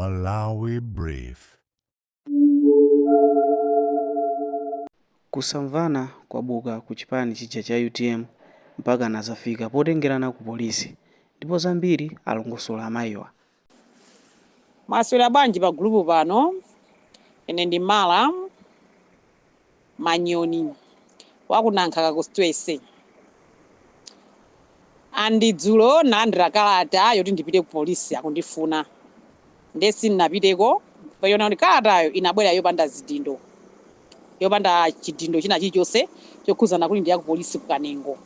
Malawi Brief. Kusamvana kwabuka ku chipani chija cha utm mpakana zafika potengerana ku polisi ndipo zambiri alongosola amayiwa. Mwaswera bwanji pa gulupu pano? Ine ndi Mala Manyoni wakunankhaka constituency. And dzulo nalandira kalata yoti ndipite ku polisi, akundifuna. Nde sindinapiteko payona kuti kalatayo inabwera yopanda zidindo, yopanda chidindo china chilichonse chokhuzana kuti ndi ya ku polisi ku Kanengo.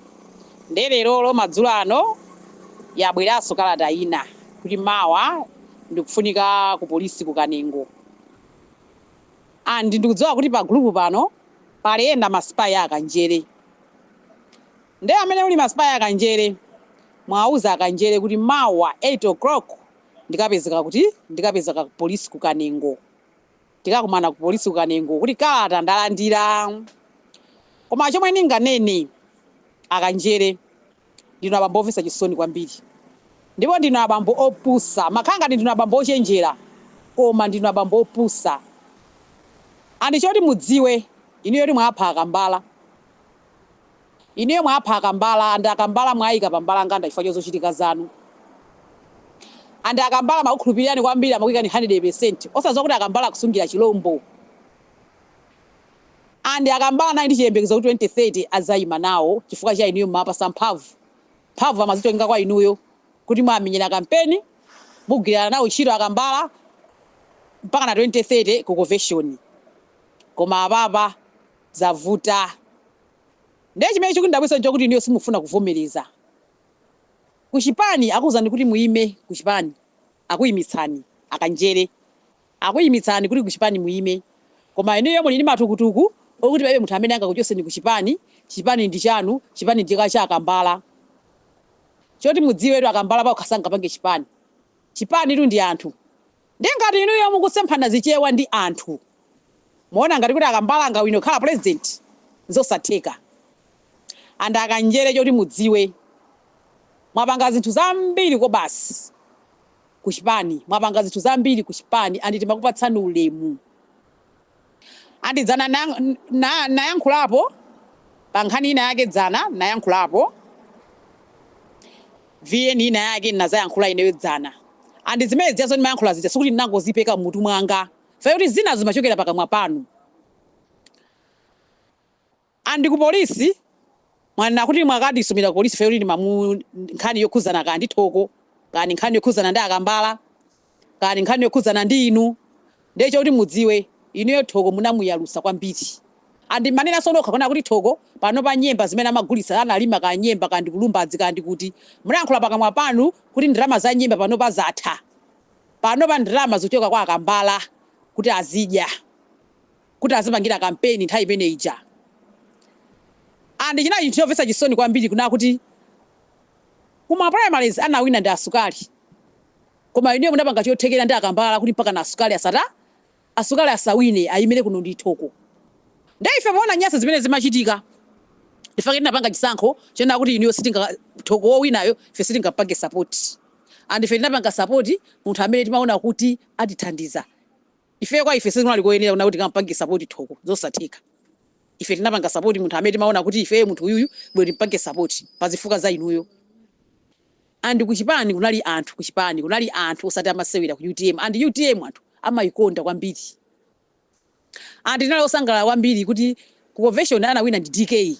Nde lerolo madzulo ano yabweranso kalata ina kuti mawa ndikufunika ku polisi ku Kanengo. And ndikudziwa kuti pa gulupu pano pali ena ma spy akanjere. Nde amene muli ma spy akanjere, mwauza akanjere kuti mawa 8 o'clock ndikapezeka kuti ndikapezeka ku polisi ku Kanengo. Tikakumana ku polisi ku Kanengo kuti kalata ndalandira. Koma chomwe ndinganene, akanjere, ndinu abambo omvetsa chisoni kwambiri. Ndipo ndinu abambo opusa. Makhala ngati ndinu abambo ochenjera, koma ndinu abambo opusa. And choti mudziwe, inuyo kuti mwapha akambala. Inuyo mwapha akambala, and akambala mwayika pa mbalanganda chifukwa chozochitika zanu. And akambala amakukhulupirirani kwambiri, amakuyikani 100%. Osadziwa kuti akambala akusungira chilombo. And akambala anali ndi chiyembekezo kuti 2030 adzayima nawo chifukwa cha inuyo mumawapasa mphamvu. Mphamvu amazitenga kwa inuyo kuti mwamenyera kampeni, mugwirana nawo ntchito akambala mpaka na 2030 ku convention. Koma apapa zavuta. Ndiye chimene chikundidabwitsa nchokuti inuyo simufuna kuvomereza. Kuchipani akuwuzani kuti muyime kuchipani, akuyimitsani akanjere. Akuyimitsani kuti kuchipani muyime. Koma inuyo muli ndi matukutuku okuti palibe munthu amene angakuchotseni kuchipani, chipani ndi chanu, chipani ndi cha akambala. Choti mudziwetu, akambala paokha sangapange chipani. Chipanitu ndi anthu. Ndiye ngati inuyo mukusemphana Zichewa ndi anthu, muona ngati kuti akambala angawine kukhala president? Nzosatheka. And akanjere, choti mudziwe, mwapanga zinthu zambiri kobasi kuchipani, mwapanga zinthu zambiri kuchipani and timakupatsani ulemu. And dzana nayankhulapo pa nkhani ina yake, dzana nayankhulapo VN ina yake, nazayankhula ineyo dzana. And zimene zijazo ndimayankhula zija sikuti ndinangozipeka mmutu mwanga, fact zina zimachokera pakamwa panu. And ku polisi mwanena kuti mwakatisumira ku polisi fact mamu nkhani yokhuzana kandi Thoko, kandi nkhani yokhuzana ndi akambala, kandi nkhani yokhuzana ndi inu. Ndiye choti mudziwe, inuyo Thoko munamuyalusa kwambiri. And manena nokha kuna kuti Thoko pano pa nyemba zimene amagulitsa, analima ka nyemba kandi kulumbadzi kandi kuti, munayankhula pakamwa panu kuti ndalama za nyemba pano pa zatha, pano pa ndalama zochoka kwa akambala kuti azidya, kuti azipangira kampeni nthawi imene ija. And chinali chinthu chomvetsa chisoni kwambiri kuna kuti kuma primaries anawina ndi asukali, koma inuyo munapanga chothekera ndi akambala kuti mpaka na asukali asata asukali asawine, ayimire kuno ndi Thoko. Ndiye ife poona nyasa zimene zimachitika, ndifake tinapanga chisankho chena kuti inuyo sitinga Thoko wowinayo ife sitingapange support. And ife tinapanga support munthu amene timaona kuti atithandiza ife. Kwa ife sikunali koyenera kuna kuti tikampange support Thoko, zosatheka. Ife tinapanga support munthu amene timaona kuti ife munthu uyuyu bwe timpange support pazifukwa za inuyo. And kuchipani kunali anthu, kuchipani kunali anthu osati amasewera ku UTM. And UTM anthu amayikonda kwambiri. And tinali osangalala kwambiri kuti ku convention anawina ndi DK.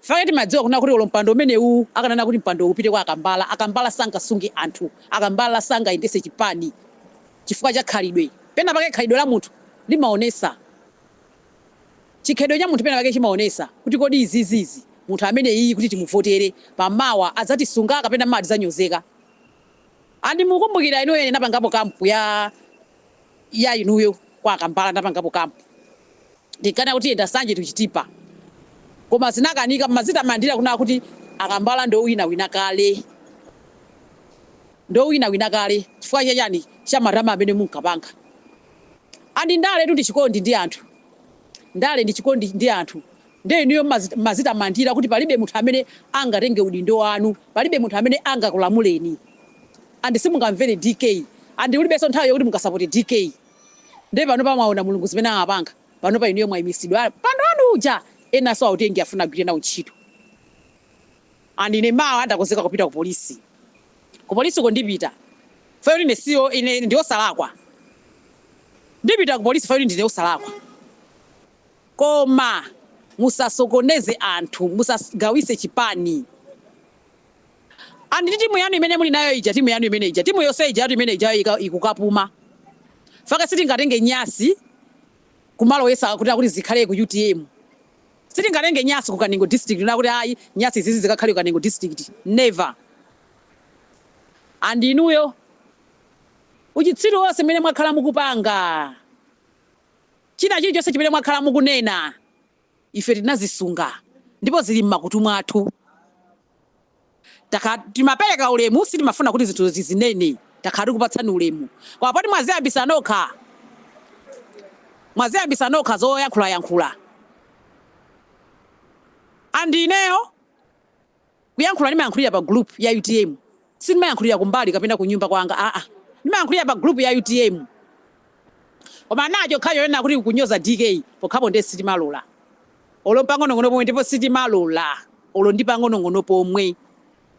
Fake timadziwa kuna kuti olo mpando umenewu akanena kuti mpando upite kwa akambala, akambala sangasunge anthu, akambala sangayendese chipani chifukwa cha khalidwe. Pena pake khalidwe la munthu limaonesa chikhalidwe cha munthu, pena pake chimaonesa kuti kodi izizizi munthu amene iyi kuti timuvotere pamawa adzatisunga kapena mawa tidzanyozeka. And mukumbukira inuyo, ine napangapo camp ya inuyo kwa akambala, napangapo camp, ndinkana kuti yenda Sanje tuchitipa, koma zinakanika. Mazitamandira kuna kuti akambala ndowina wina kale, ndowina wina kale, chifukwa chachani? Cha matama amene munkapanga. And ndale tu ndi chikondi ndi anthu, ndale ndi chikondi ndi anthu. Ndiye inuyo mazitamandira kuti palibe munthu amene angatenge udindo wanu, palibe munthu amene angakulamuleni, and simungamvere DK. And ulibenso nthawi yokuti mukasapote DK. Ndiye panopa mwaona Mulungu zimene amapanga. Panopa inuyo mwayimisidwa. Mpando wanu uja enanso autenge afuna agwire nawo ntchito. And ine mawa ndakonzeka kupita ku polisi. Ku polisiko ndipita. Chifukwa ine siyo ine ndi osalakwa. Ndipita ku polisi chifukwa ndine osalakwa. Koma musasokoneze anthu, musagawise chipani. And ndi timu yanu imene muli nayo ija, timu yanu imene ija, timu yonse ija yatu imene ija ikukapuma. Faka sitingatenge nyasi kumalowesa kuti akuti zikhale ku UTM. Sitingatenge nyasi ku Kanengo district na kuti ayi nyasi izizi zikakhale ku Kanengo district. Never. And inuyo uchitsiru wonse mmene mwakhala mukupanga, china chilichonse chimene mwakhala mukunena, ife tinazisunga ndipo zili mmakutu mwathu. Takhala timapereka ulemu, sitimafuna kuti zinthu zizinene. Takhala tikupatsani ulemu, koma poti mwaziyambisa nokha, mwaziyambisa nokha zoyankhulayankhula. And ineyo kuyankhula ndimayankhulira pa group ya UTM, sindimayankhulira kumbali kapena kunyumba kwanga, aa, ndimayankhulira pa group ya UTM. Koma nacho khacho yonena kuti kunyoza DK pokhapo ndiye sitimalola olo pang'onong'ono pomwe, ndipo sitimalola olo ndi pang'onong'ono pomwe.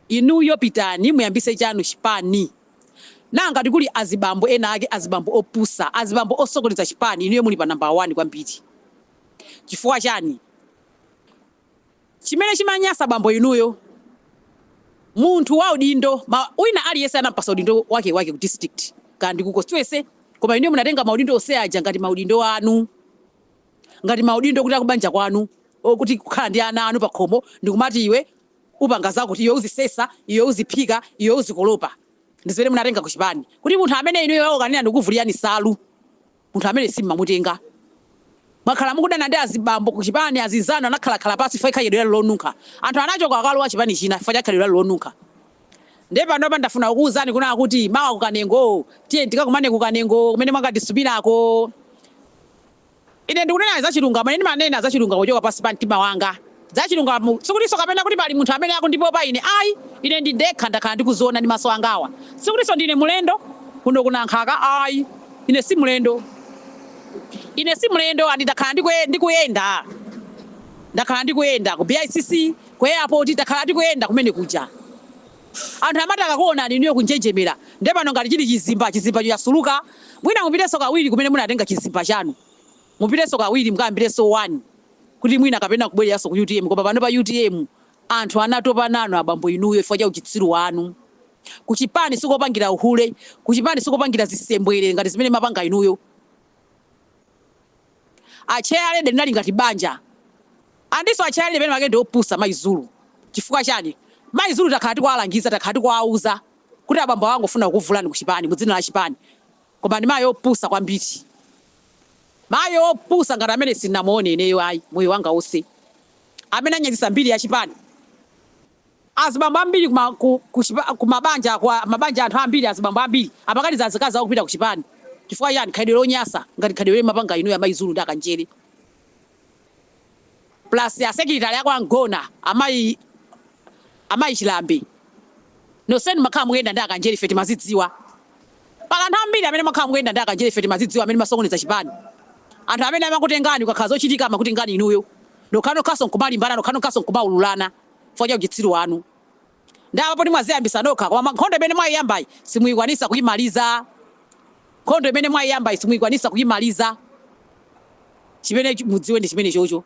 Inuyo pitani muyambise chanu chipani. Nanga tikuli azibambo ena ake, azibambo opusa, azibambo osokoneza chipani, inuyo muli pa number 1 kwambiri. Chifukwa chani? Chimene chimanyasa bambo inuyo, munthu wa udindo, wina aliyense anampasa udindo wake wake ku district kandi ku constituency, koma inuyo munatenga maudindo onse aja ngati maudindo anu, ngati maudindo kuti akubanja kwanu, okuti kukhala ndi ana anu pakhomo, ndikumati iwe upanga zakuti, iwe uzisesa, iwe uziphika, iwe uzikolopa. Ndi zimene munatenga ku chipani, kuti munthu amene inuyo okanena ndikuvulirani salu, munthu amene simmamutenga. Mwakhala mukudana ndi azibambo ku chipani, azinzanu anakhalakhala pasi chifukwa khalidwe lanu lonunkha. Anthu anachoka akalowa chipani china chifukwa cha khalidwe lanu lonunkha. Ndiye panopa ndafuna kukuwuzani kunena kuti mawa kukanengo, tiye tikakumane kukanengo kumene mwakatisumirako. Ine ndikunena za chilungamo, ine ndimanena za chilungamo kuchoka pansi pa mtima wanga. Za chilungamo, sikutinso kapena kuti pali munthu amene akundipopa ine, ayi, ine ndi ndekha ndakhala ndikuziona ndi maso angawa. Sikutinso ndine mulendo kuno kunankhaka, ayi, ine si mulendo. Ine si mulendo and ndakhala ndikuyenda. Ndakhala ndikuyenda ku BICC, ku airport, takhala tikuyenda kumene kuja. Anthu amati akakuonani inuyo kunjenjemera. Ndiye pano ngati chili chizimba, chizimbacho chasuluka. Mwina mupitenso kawiri kumene munatenga chizimba chanu. Mupitenso kawiri mukayambirenso 1 kuti mwina kapena kubwereranso ku UTM. Koma pano pa UTM anthu anatopa nanu abambo inuyo chifukwa cha uchitsiru wanu. Kuchipani sikopangira uhule, kuchipani sikopangira zisembwere ngati zimene mapanga inuyo. A chair lady linali ngati banja. Andinso a chair lady pene pake ndi opusa Mayi Zulu. Chifukwa chani? Mayi Zulu takhala tikuwalangiza, takhala tikuwauza kuti abambo awo angofuna kukuvulani ku chipani, mu dzina la chipani. Koma ndi mayi opusa kwambiri. Mayi opusa ngati amene sindinamuone ineyo ayi moyo wanga wonse. Amene anyazisa mbiri ya chipani. Azibambo ambiri kuma, ku, ku, ku mabanja, kwa mabanja anthu ambiri, azibambo ambiri amakaniza azikazi awo kupita ku chipani. Chifukwa chani? Khalidwe lonyasa ngati khalidwe limene mapanga inuyo amayi Zulu ndi akanjere. Plus a secretary ako angona amayi amayi Chilambe. Nonsenu makhala mukuyenda ndi akanjere, ife timazidziwa. Pali anthu ambiri amene makhala mukuyenda ndi akanjere, ife timazidziwa, amene masokoneza chipani. Anthu amene amakutengani kukakhala zochitika amakutengani inuyo. Nokhanokhanso nkumalimbana, nokhanokhanso nkumaululana chifukwa cha uchitsiru wanu. Ndi apapo mwaziyambisa nokha, koma nkhondo imene mwayiyambayi simuyikwanisa kuyimaliza. Nkhondo imene mwayiyambayi simuyikwanisa kuyimaliza. Chimene mudziwe ndi chimene chocho.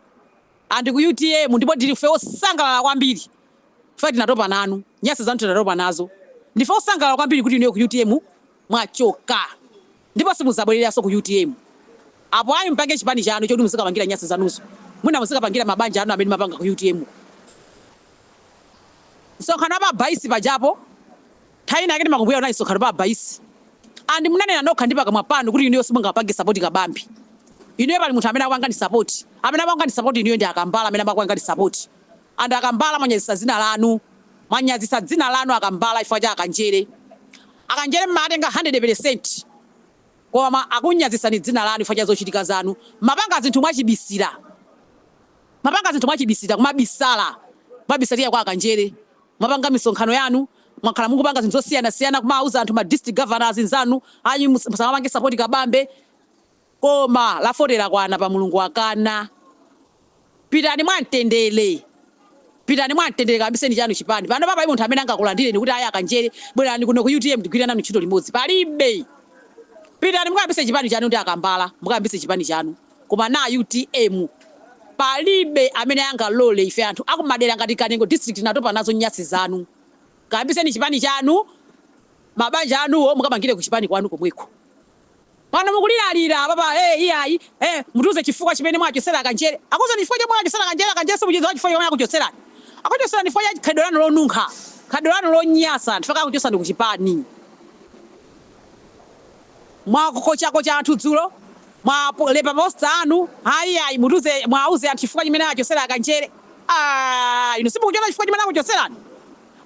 And ku UTM ndipo ndife osangalala kwambiri. Chifukwa tinatopa nanu. Nyasi zanu tinatopa nazo. Ndife osangalala kwambiri kuti inuyo ku UTM mwachoka. Ndipo simuzabwereranso ku UTM. Apo ayi mpange chipani chanu choti muzikapangira nyasi zanuzo. Mwina muzikapangira mabanja anu amene mapanga ku UTM. Msonkhano wa pa Baisi pajapo, nthawi ina yake ndimakumbukira kunali msonkhano pa Baisi. And munanena nokha ndi pakamwa panu kuti inuyo simungapange support Kabambe. Inuyo pali munthu amene akupangani support. Amene akupangani support inuyo ndi Akambala amene amakupangani support. And Akambala mwanyazisa dzina lanu. Mwanyazisa dzina lanu Akambala chifukwa cha Akanjere. Akanjere mmatenga 100% koma akunyazisani dzina lanu chifukwa cha zochitika zanu. Mapanga zinthu mwachibisira. Mapanga zinthu mwachibisira, kumabisala. Kumabisalira kwa Akanjere. Mwapanga misonkhano yanu, Mwakhala mukupanga zinthu zosiyanasiyana, kumauza anthu ma district governors nzanu, ayi, musamapange support Kabambe. Koma lafotera kwana pa Mulungu akana. Pitani mwamtendere, pitani mwamtendere, kayambiseni chanu chipani. Pano papa munthu amene angakulandireni kuti ayi, akanjere, bwerani kuno ku UTM tigwire nanu ntchito limodzi, palibe. Pitani mukayambise chipani chanu ndi akambala, mukayambise chipani chanu. Koma na UTM palibe amene angalole. Ife anthu akumadera ngati Kanengo District natopa nazo nyasi zanu. Kayambiseni chipani chanu, mabanja anuwo mukamangire ku chipani kwanu komweko. Pano mukuliralira papa, eh, iyayi, eh, mutuze chifukwa chimene mwachosera Kanjere. Akuza chifukwa chomwe mwachosera Kanjere. Kanjere simuchidziwa chifukwa chomwe akuchoserani. Akuchoserani chifukwa cha khalidwe lanu lonunkha, khalidwe lanu lonyasa. Chifukwa akuchosani ku chipani. Mwakochakocha anthu dzulo, mwalepa poster anu, ayi ayi, mutuze, mwauze anthu chifukwa chimene achosera Kanjere. Ah, inu simukuchiona chifukwa chimene akuchoserani?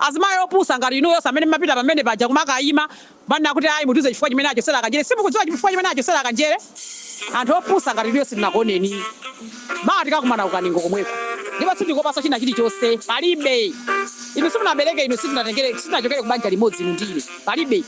Azimayi opusa ngati inuyo amene mapita pamene paja kumakayima manena kuti ayi, mutuze chifukwa chimene achosera Kanjere, simukudziwa chifukwa chimene achosera Kanjere? Anthu opusa ngati inuyo sitinakuoneni. Mawa tikakumana kukaningo komweko, ndipo sindikopasa china chilichonse, palibe. Inu simunabereke, inu sitinatengere, sitinachokere ku banja limodzi inu ndine, palibe.